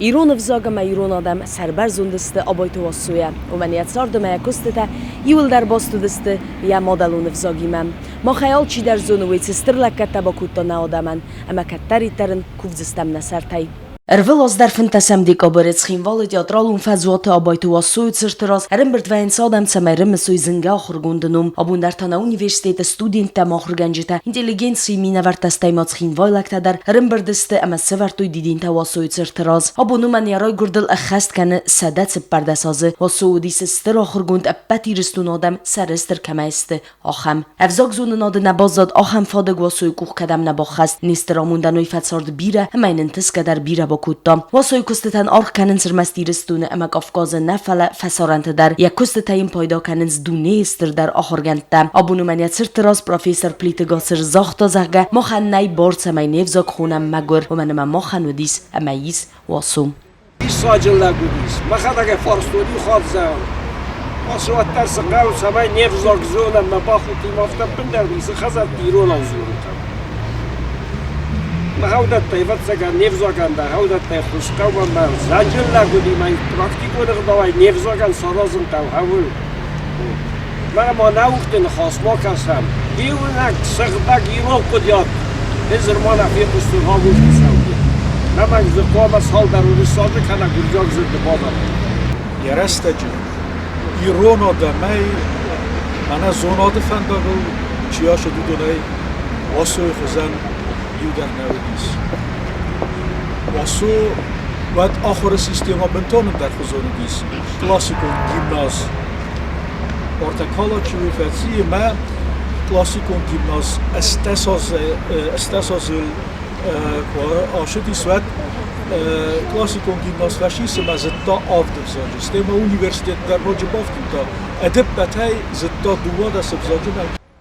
Ирон ӕвзаг ӕмӕ ирон адӕм сӕрбӕрзонд сты Абайты Вассойӕ. Уымӕн йӕ цард ӕмӕ йӕ куыстытӕ иуылдӕр баст уыдысты йӕ мадӕлон ӕвзагимӕ. Махӕй алчидӕр зоны, уый цы стыр лӕггӕдтӕ бакодта нӕ адӕмӕн, ӕмӕ кӕддӕриддӕр ын кувдзыстӕм нӕ сӕртӕй. Ӕрвылаз дӕр 15 декабры Цхинвалы театралон фӕзуаты Абайты Вассойы цырты раз ӕрӕмбырд вӕййынц адӕм, цӕмӕй рымысой зынгӕ ахуыргонды ном. Абон дӕр та нӕ университеты студенттӕ ӕмӕ ахуыргӕнджытӕ, интеллигенцийы минӕвӕрттӕ, стӕй ма цхинвайлӕгтӕ дӕр ӕрӕмбырд сты ӕмӕ сӕвӕрдтой дидинтӕ Васойы цырты раз. Абон уымӕн йӕ райгуырдыл ӕххӕст кӕны 114 азы. Васо уыдис стыр ахуыргонд, ӕппӕт Ирыстоны адӕм сӕрыстыр кӕмӕй сты, ахӕм. Ӕвзагзонынады нӕ баззад ахӕм фадыг Васойы къух кӕдӕм нӕ баххӕст. Не стыр амондӕн уый фӕцард бирӕ ӕмӕ йын ӕнтысгӕ дӕр бирӕ бакодта. Васойы куыстытӕн аргъ кӕнынц ӕрмӕст Ирыстоны ӕмӕ Кавказы нӕ, фӕлӕ фӕсарӕнты дӕр. Йӕ куыстытӕ йын пайда кӕнынц дунейы стырдӕр ахуыргӕндтӕ. Абон уымӕн йӕ цырты раз профессор Плиты Гацыр загъта, зӕгъгӕ, махӕн нӕй бар, цӕмӕй не взаг хонӕм мӕгуыр, уымӕн ӕмӕ махӕн уыдис ӕмӕ ис Васо. Диссаджы лӕг уыдис. Мӕхӕдӕг ӕй фарстон иу хатт зӕгъын. Ацы уӕддӕр цы хъӕуы, цӕмӕй не взаг зонӕм, мӕ бахудтим афтӕ ӕппындӕр ницы хӕдзӕртты иронау дзурын хъӕуы. Мӕ уыдӕттӕ, ӕвӕццӕгӕн, не взагӕн дӕр уыдӕттӕй ххуыс хъӕуы ӕмӕ знаджы лӕг уыди мӕ практикон ӕгъдауӕй не взагӕн саразын хъӕуы хъӕуы. Мӕнӕ ма наукты ныхас ма кӕсӕм. Иунӕг сыгъдӕг ирон хъуыдиат ӕз нырма нӕ фехъуыстон абон хицауды. Нӕмӕг дзы хъуамӕ цалдӕр уырыссаджы кӕнӕ гуырдзиаг дзырды бавӕрой. Йӕ рӕстӕджы ирон адӕмӕй мӕнӕ зонады фӕндагыл чи ацыд, уыдонӕй Васойы хуызӕн иу дӕр нӕ уыдис. Васо уӕд ахуыры системӕ бынтон ӕндӕрхуызон уыдис. Классикон гимназ Ортакала чи фӕци ӕмӕ классикон гимназ ӕстӕс азы куы ацыдис, уӕд классикон гимназ фӕцис ӕмӕ зыдта авд ӕвзаджы. Стӕй ма университет дӕр ноджы бафтыдта. Ӕдӕппӕтӕй зыдта 12 ӕвзаджы.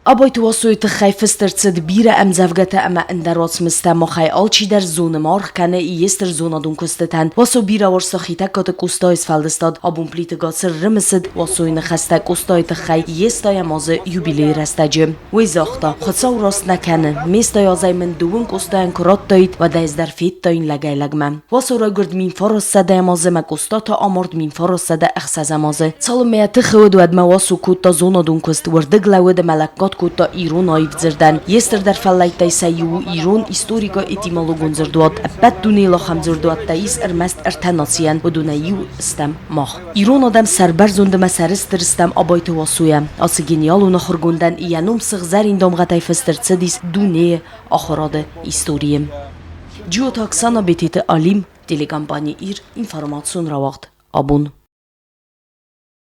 Абайты Васойы тыххӕй фыст ӕрцыд бирӕ ӕмдзӕвгӕтӕ ӕмӕ ӕндӕр уацмыстӕ. Махӕй алчидӕр зоны, ма аргъ кӕны йе стыр зонадон куыстытӕн. Васо бирӕ уарзта Хетӕгкаты Къостайы сфӕлдыстад. Абон Плиты Гацыр рымысыд Васойы ныхӕстӕ Къостайы тыххӕй йе стайӕм азы юбилейы рӕстӕджы. Уый загъта, Хуыцау раст нӕ кӕны, ме стай азӕй мын дыууын Къостайӕн куы радтаид, уӕд ӕз дӕр федтаин лӕгӕй-лӕгмӕ. Васо райгуырд 1900 азы ӕмӕ Къоста та амард 1906 азы. Цалынмӕ йӕ тыхы уыд, уӕдмӕ Васо кодта зонадон куыст, уырдыг лӕууыд ӕмӕ лӕггад кодта ирон аив дзырдӕн. Йе стырдӕр фӕллӕйттӕй сӕ иу у ирон историко-этимологон дзырдуат. Ӕппӕт дунейыл ахӕм дзырдуӕттӕ ис ӕрмӕст ӕртӕ нацийӕн, уыдонӕй иу стӕм мах. Ирон адӕм сӕрбӕрзонд ӕмӕ сӕрыстыр стӕм Абайты Васойӕ. Ацы гениалон ахуыргондӕн йӕ ном сыгъзӕрин дамгъӕтӕй фыст ӕрцыдис дунейы ахуырады историйы. Джиоты Оксана, Бететы Алим, телекомпани Ир, информацион рауагъд Абон.